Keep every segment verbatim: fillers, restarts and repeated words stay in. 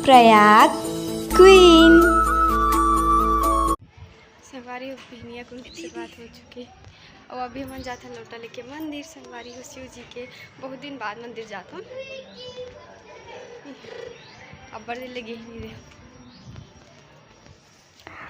Prayag queen. संगवारी हो, बिहनिया कुन के शुरुआत हो चुके, अउ अभी हमन जाथन लोटा लेके मंदिर। संगवारी हो, शिव जी के बहुत दिन बाद मंदिर जाथन, अब्बड़ दिन ले गे ही नहीं रहे।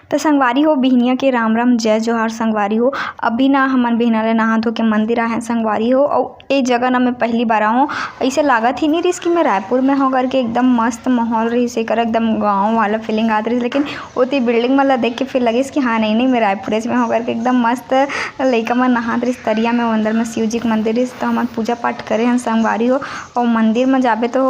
त संगवारी हो, बिहनिया के राम राम, जय जोहार संगवारी हो। अभी ना हमन बिहना ले नहा धो के मंदिर आए हन संगवारी हो, अउ ए जगह ना मैं पहली बार आहूँ। ऐसे लागत ही नहीं रहिस कि मैं रायपुर में हूँ करके। एकदम मस्त माहौल रहिस, एकर एकदम गाँव वाला फीलिंग आत रहिस, लेकिन ओती बिल्डिंग मन ला देख के फिर लगिस कि हाँ, नहीं नहीं, मैं रायपुरेच में हूँ करके। एकदम मस्त लइका मन नहात रहिस तरिया में, अंदर में शिव जी के मंदिर रहिस, त हमन पूजा पाठ करे हन संगवारी हो। अउ मंदिर में जाबे तो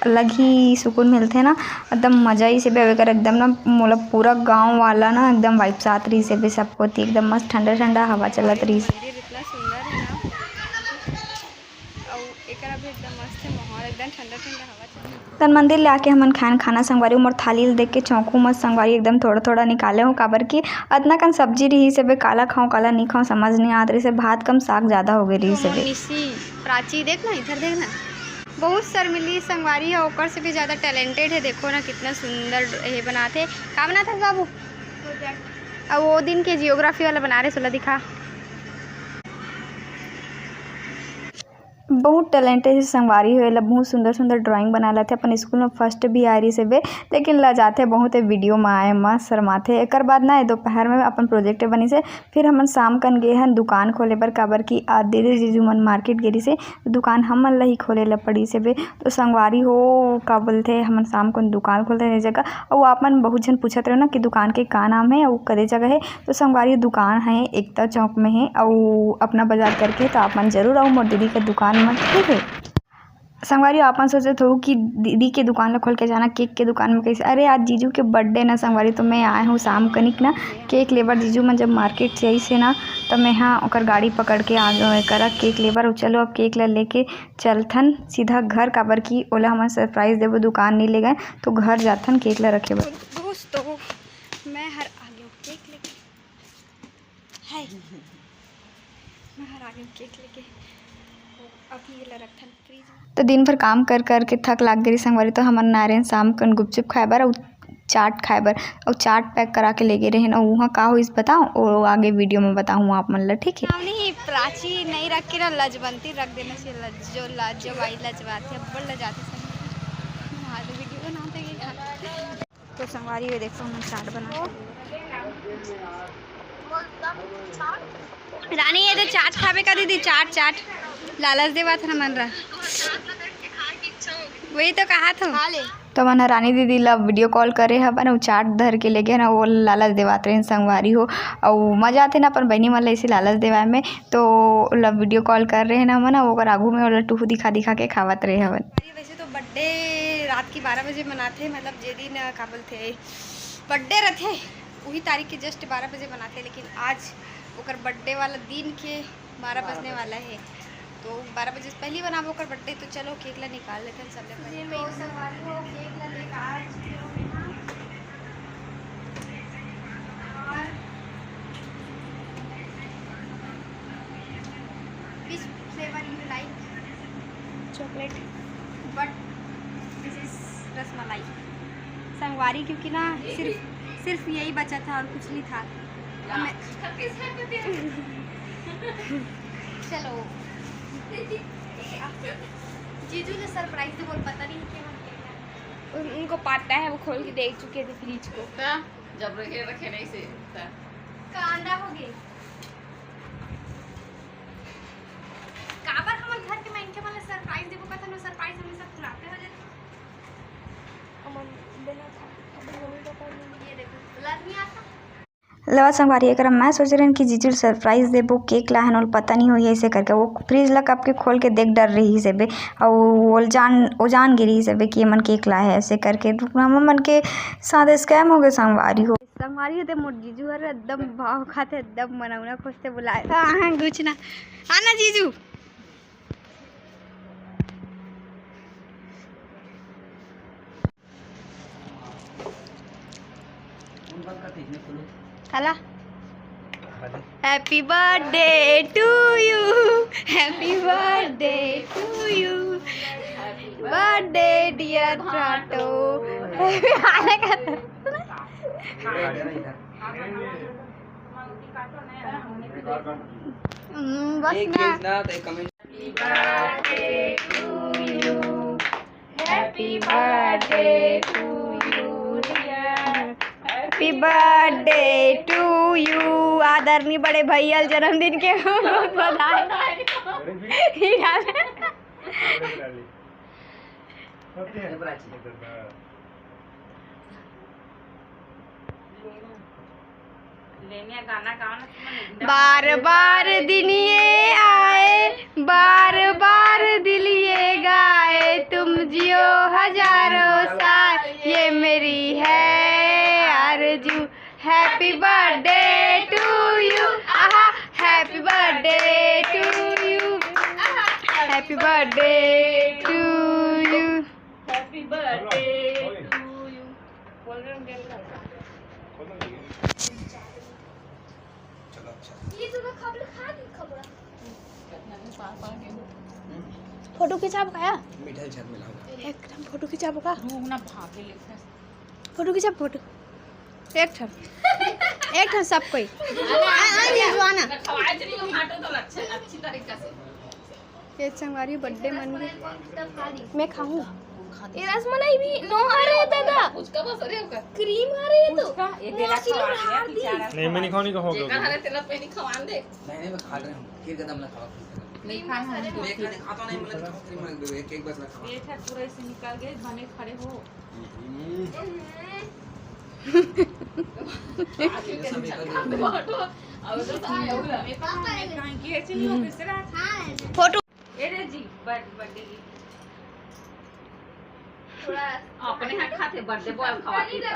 अलग ही सुकून मिलथे ना, एकदम मजा ही से बे। एकर एकदम ना मोला पूरा गाँव वाला ना एकदम वाइब्स आत रहिस हे बे, सब कोती एकदम मस्त ठंडा ठंडा हवा चलत रहिस। मंदिर इतना सुंदर है ना, अउ एकर अभी एकदम मस्त है माहौल, एकदम ठंडा ठंडा हवा चलत। तन मंदिर ले आके हमन खान खाना संगवारी, मोर थाली ल देख के चौंकू मत संगवारी, एकदम थोड़ा थोड़ा निकाले हूँ, काबर कि अतना कन सब्जी रहिस हे बे, काला खाऊँ काला नहीं खाऊँ समझ नहीं आत रहिस हे, भात कम साग ज्यादा हो गए रहिस हे बे। प्राची देख ना, इधर देख ना, बहुत शर्मिली संगवारी है, ओकर से भी ज्यादा टैलेंटेड है। देखो ना कितना सुंदर ये बनाते। का बनाते है बाबू? अउ वो दिन के जियोग्राफी वाला बना रहे, सोला दिखा। बहुत टैलेंटेड संगवारी हो, एला बहुत सुंदर सुंदर ड्राइंग बना लेथे। अपन स्कूल में फर्स्ट भी आ रही से बे, लेकिन लजाथे बहुत, वीडियो में आए में शर्माथे। एकर बाद ना दोपहर में अपन प्रोजेक्ट बनी से फिर हमन शाम कन गे हन दुकान खोले बर, काबर कि आज दीदी जीजू मन मार्केट गे रहिस हे, दुकान हमन ला ही खोले ला पड़िस हे बे। तो संगवारी हो, का बोलथे, हमन शाम कन दुकान खोलते हैं जगह। अउ आप मन बहुत झन पूछत रहे ना कि दुकान के का नाम है अउ कदे जगह है। तो संगवारी, दुकान है एकता चौक में है अउ अपना बाजार करके, तो आप मन जरूर आओ मोर दीदी के दुकान में, ठीक है। संगवारी, आप मन सोचत हो कि दीदी के दुकान ला खोल के जाना केक के दुकान में कैसे? अरे, आज जीजू के बर्थडे ना संगवारी, तो मैं आए हूँ शाम कनिक ना केक लेबर। जीजू मन जब मार्केट से आइस हे ना, तो मैं हाँ ओकर गाड़ी पकड़ के आ गए करा केक लेबर। चलो अब केक ला लेके चलथन सीधा घर, काबर कि ओला हमन सरप्राइज देबो, दुकान नहीं ले गए, तो घर जाथन केक ला रखे बर। दोस्तों, मैं हर आ गई हूँ केक लेके। हाय, मैं हर आ गई हूँ केक लेके। अभी ये ला रखथन फ्रिज में। तो दिन भर काम कर कर के थक लाग गई संगवारी, तो हमन नारायण शाम कन गुपचुप खाए बर अउ चाट खाए बर, अउ चाट पैक करा के लेगे रहेन। अउ वहाँ का होइस बताओ, वो आगे वीडियो में बताहूँ आप मन ला, ठीक है। हमनी प्राची नहीं रख के ना लजबंती रख देना चाहिए, लज-, जो लजवाई लजवाती है, बड़ लजाती संगवारी। हाँ, तो वीडियो बनाते गए। तो संगवारी, ये देखो, हमन चाट बना। रानी, ये दे चाट खाबे का दीदी? चाट, चाट। लालच देवात हन मन रा। वही तो कहा थो। खा ले। तो मन रानी दीदी ला वीडियो कॉल करे हवन, अउ चाट धर के लेगे ना, वो लालच देवात रहे संगवारी हो। अउ मजा आथे ना अपन बहिनी मन ला ऐसे लालच देवाए में, तो ला वीडियो कॉल कर रहे ना हमन, ओकर आगू में ओला टूहू दिखा दिखा के खावत रहे हवन। अरे, वैसे तो बर्थडे रात की बारह बजे मनाथे, मतलब जे दिन, अ, का बोलथे, बर्थडे रथे, वही तारीख के जस्ट बारह बजे मनाथे, लेकिन आज ओकर बर्थडे वाला दिन के बारह बजने वाला है, तो बारह बजे से पहले मनाबो ओकर बर्थडे। तो चलो केक ला निकाल लेते हैं सबले पहले। ये मेरी संगवारी हो, केक ला लेकर आ चुकी हूँ मैं यहाँ। और which flavor you like? Chocolate. But this is rasmalai. संगवारी, क्योंकि ना सिर्फ, सिर्फ यही बचा था और कुछ नहीं था। और मैं चलो, जीजू ने सरप्राइज तो बोल, पता नहीं क्या। उन-, उनको पता है, वो खोल के देख चुके थे फ्रिज को। ता, जब रखे, रखे नहीं से, ता। कांदा हो गए। काबर हमन घर के मनखे मन ला सरप्राइज देबो, कथन वो सरप्राइज हमेशा फुलाते हो जाते। हमन बिना खा-, अपन मम्मी पापा नहीं। ये देखो, लग नहीं आता। लेवा संगवारी, एकरा मैं सोच रहेन कि जीजू ल सरप्राइज देबो, केक लाहन, ओल पता नहीं होही ऐसे करके। वो फ्रिज ला कब के खोल के देख डर रही से बे, अउ ओल जान, ओ जान गे रही से बे कि एमन केक लाहे ऐसे करके। हमन मन के साथ स्कैम हो गए संगवारी हो। संगवारी होते मोर जीजू हर एकदम भाव खाते, एकदम मनौना खोजते बुलाए। हाँ, हाँ, कुछ ना। आना जीजू। काला? Happy birthday to you, happy birthday to you, happy birthday dear भाटो। हम्म, बस एक ना। एक ना तो एक comment. Happy birthday to you, happy birthday to you, dear, happy birthday to you। आदरणीय बड़े भैया ल जन्मदिन के बहुत बधाई। लेनिया गाना गाओ ना तुम, एकदम। बार बार दिन ये आए, बार बार दिल ये गाए, तुम जियो हजारों साल, ये मेरी है आरज़ू। Happy birthday to you, आहा, happy birthday to you, happy birthday to you। Happy birthday to you। बोल रहे हो, गेम कर। चलो, अच्छा। ये तो खबर खा दी, खबर। फोटो खिंचाब का? मिठाई छत में लाऊंगा। एकदम फोटो खिंचाब का? रूम ना भागे लेकर। फोटो खिंचाब, फोटो। एक ठन। एक ठन सब कोई। आ, आ, ये जो आना। खवाए चली, वो काटो तो अच्छे, अच्छी तरीका से। ये संगवारी बर्थडे मन में मैं खाऊं। ये रसमलाई भी नो आ रहे दादा। उसका बस अरे होगा। क्रीम आ रही है तो। उसका ये वो तेरा किलो खवा दिया हार दी। बेचारा। नहीं, मैं नहीं खाऊं, नहीं खाऊं, जेकर खाऊं। हरे तेला पे नहीं खवान दे। नहीं, नहीं, मैं खा रहे हूँ। खीर कदम ना खाओ, खीर कदम। नहीं खाना है। मैं खाने खाता नहीं, मतलब, खाओ, क्रीम लग गई, एक, एक बस ना खाओ। पेट है पूरा इसे निकल गए, बने खड़े हो। हम्म। ये सब निकल गया। अब तो सारा उड़ा। पापा, ये कहाँ की है? चलिए, वो दूसरा। फोटो। ए रे जी, बर्थ-, बर्थडे गिफ्ट। थोड़ा अपने हाथ खाते बर्थडे बॉय खवाती था।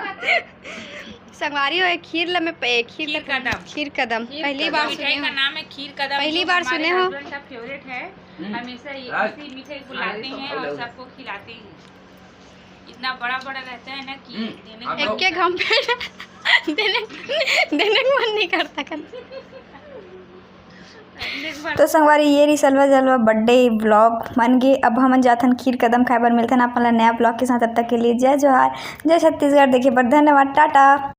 संगवारी हो, एक खीर ल मैं पे-, खीर ल खीर कदम। खीर कदम। खीर पहली कदम। बार मिठाई सुने का हो। नाम है खीर कदम, पहली जो बार हमारे सुने हो। हस्बैंड का फेवरेट है। हम्म। हमेशा ये राज। इसी मिठाई को लाते हैं और सबको खिलाते हैं। इतना बड़ा बड़ा रहता है ना कि हम्म। देने आप का लोग एक एक हम पे देने, देने का मन नहीं करता कर। तो संगवारी, ये रही सलवा जलवा बर्थडे व्लॉग मन गे। अब हमन जाथन खीर कदम खाए बर, मिलथन आप मन ला नया व्लॉग के साथ। तब तक के लिए जय जोहार, जय छत्तीसगढ़। देखे बर धन्यवाद, टाटा।